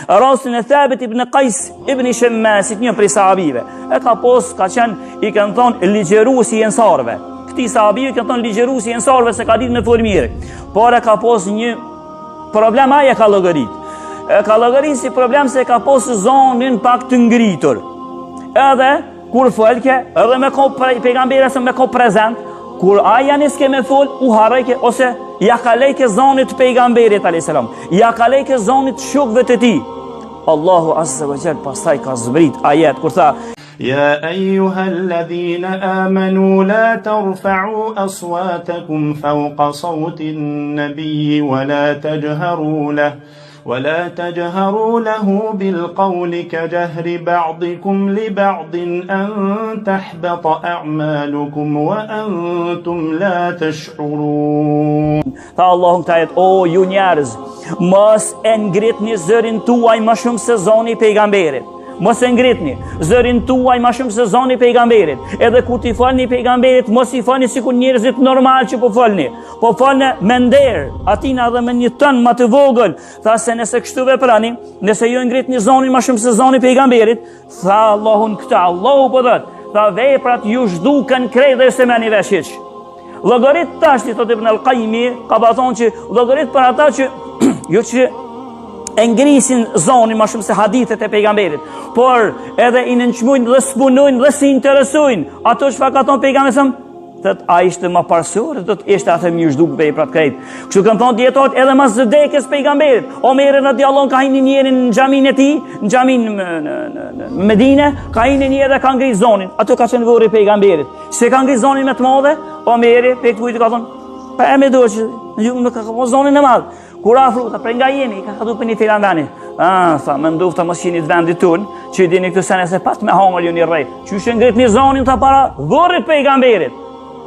Rastin e Thabit ibn Qais ibn Shemmasit, një prej sahabive. E ka pos, ka qenë, i kanë thonë ligjëruesi i ensarëve. Këtij sahabiu i kanë thonë ligjëruesi i ensarëve se ka ditë me fol mirë. Por e ka pos një problem ai e ka llogarit. E ka llogarit si problem se e ka pos zonin pak të ngritur. Edhe Kur folke, edhe me kon pejgamberi se me kon prezent, kur ai ja niske me fol, u harrojke ose ja kalojke zonit të pejgamberit alayhis salam. Ja kalojke zonit të shokëve të tij. Allahu azza wa jall pastaj ka zbrit ajet kur tha يا أيها الذين آمنوا لا ترفعوا أصواتكم فوق صوت النبي ولا تجهروا له ولا تجهروا له بالقول كجهر بعضكم لبعض أن تحبط أعمالكم وأنتم لا تشعرون Tha Allahu në këtë ajet, o ju njerëz, mos e ngritni zërin tuaj më shumë se zoni i pejgamberit. Mos e ngritni zërin tuaj më shumë se zoni i pejgamberit. Edhe kur t'i folni pejgamberit, mos i folni sikur njerëzit normal që po folni. Po folne me nder, atina edhe me një ton ma të vogël, tha se nëse kështu veproni, nëse ju e ngritni zonin ma shumë se zoni i pejgamberit, tha Allahu në këtë, Allahu po thot, tha veprat ju zhduken krejt dhe s'e merrni vesh hiç. Llogarit tashti, thot Ibn Al-Qaimi, ka pa thonë që llogarit për ata që, jo që e ngrisin zonin ma shumë se hadithet e pejgamberit, por edhe i nënçmojnë dhe s'punojnë dhe s'i interesojnë, ato çfarë ka thonë pejgamberi Thot, a ishte ma parësore, do të ishte atë me ju zhduk veprat krejt. Kështu kanë thonë dijetarët edhe mas vdekjes pejgamberit. Omeri radiallahu ka hi një njeri në xhaminë e tij, në xhaminë në, në, në, në Medine, ka hi një njeri dhe ka ngrit zonin. Aty ka qenë vorri i pejgamberit. Se ka ngrit zonin me të madhe, Omeri pe kujt ka thonë, pa e me do që ju më ka ka zonin e madh. Kur afru, tha, prej nga jeni, ka kallzu prej një filan veni. Ah, tha, mendofta mos jeni të vendit tonë, që i dini këto sene se pat me hangër ju një rrej. Qysh e ngritni zonin tha para vorrit pejgamberit.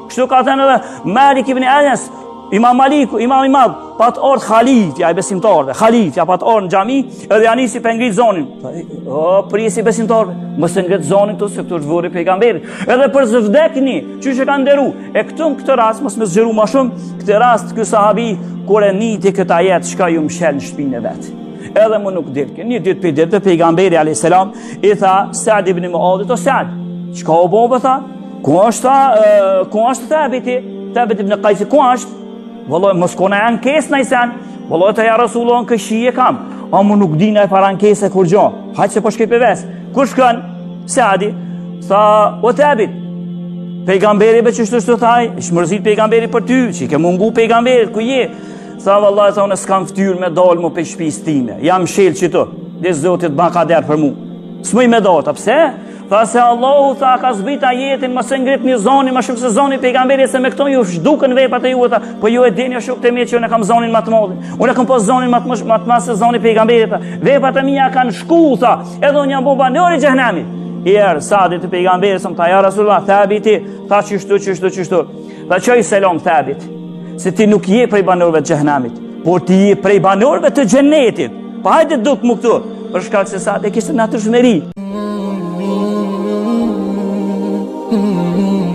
Kështu ka thënë edhe Malik ibn Anas, Imam Maliku, imam i madh, pat ardh halifja i besimtarëve, halifja pat ardh në xhami, edhe ja nisi pe ngrit zonin. Tha, o, prijësi i besimtarëve, mos e ngrit zonin këtu, se këtu është vorri i pejgamberit. Edhe për s'vdekni, qysh e ka nderu, E këtu në këtë rast, mos me zgjeru ma shumë, këtë rast ky sahabi, kur e niti këtë ajet, shkoi u mshel në shpinë e vet. Edhe më nuk dilke. Një ditë prej ditëve, pejgamberi a.s. i tha Sad ibn Muadhit, o Sad, çka u bo, tha? Ku është, tha, ku është Thabiti? Thabit ibn Kajsi, ku është? Vëllai, mos ka naj ankesë naj sen. Vëllai, tha ja Resulullah, në këshi e kam. Amo nuk di naj farë ankese kurgjo. Hajt se po shkoj pe ves. Kur shkon? Sadi, tha, o Thabit, pejgamberi be qështu shtu tha, është mërzit pejgamberi për ty, që i ke mungu pejgamberit, ku je? Tha, vëllai, tha, unë s'kam ftyrë me dalë më prej shpisë time, jam mshel qitu, dhe Zoti t'ban kader për mu. S'muj me dalë, tha, pse? Tha se Allahu tha ka zbrit ajetin mos e ngritni zonin më shumë se zoni i pejgamberit se me këto ju zhduken veprat e juaja tha. Po ju e dini o shokët e mi që unë kam zonin më të madh. Unë kam pas zonin më të më të madh se zoni i pejgamberit tha. Veprat e mia kanë shku tha. Edhe unë jam bo banor i xhehenemit. I erdh Sadi te pejgamberi sa tha ja Rasulullah Thabiti tha qështu qështu qështu. Tha çoji selam Thabit se ti nuk je prej banorëve të xhehenemit, por ti je prej banorëve të xhenetit. Pa po hajde duk mu këtu, për shkak se Sadi kishte natyrshmëri. Mm -hmm.